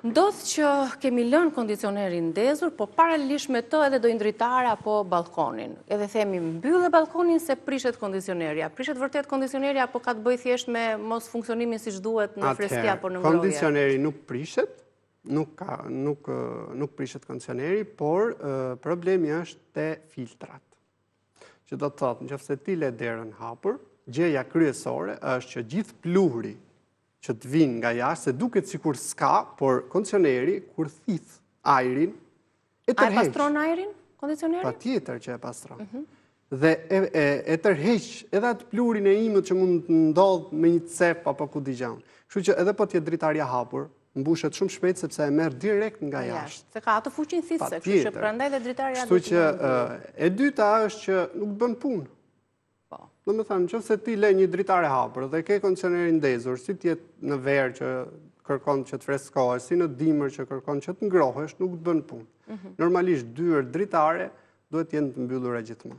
Ndodh që kemi lënë kondicionerin ndezur, po paralelisht me të edhe ndonjë dritare apo ballkonin. Edhe themi mbylle ballkonin se prishet kondicioneri. A prishet vërtet kondicioneri apo ka të bëjë thjesht me mosfunksionimin siç duhet në freski apo në ngrohje? Kondicioneri nuk prishet, nuk ka nuk nuk prishet kondicioneri, por problemi është te filtrat. Që do të thotë, në qoftë se ti le derën hapur, gjëja kryesore është që gjithë pluhuri që të vijnë nga jashtë, se duket sikur s'ka, por kondicioneri, kur thith ajrin, e tërheq. A e pastron ajrin, kondicioneri? Patjetër që e pastron. Mhm. Dhe e, e, e tërheq edhe atë pluhurin e imët që mund të ndodhë me një cep apo ku di unë. Kështu që edhe po të jetë dritarja hapur, mbushet shumë shpejt sepse e merr direkt nga jashtë. Se ka atë fuqinë thithëse, kështu që prandaj dhe dritarja Kështu që e dyta është që nuk bën punë. Po. Domethënë, në qoftë se ti le një dritare hapur dhe ke kondicionerin ndezur, si të jetë në verë që kërkon që të freskohesh, si në dimër që kërkon që të ngrohesh, nuk të bën punë. Mhm. Normalisht, dyert, dritare, duhet të jenë të mbyllura gjithmonë.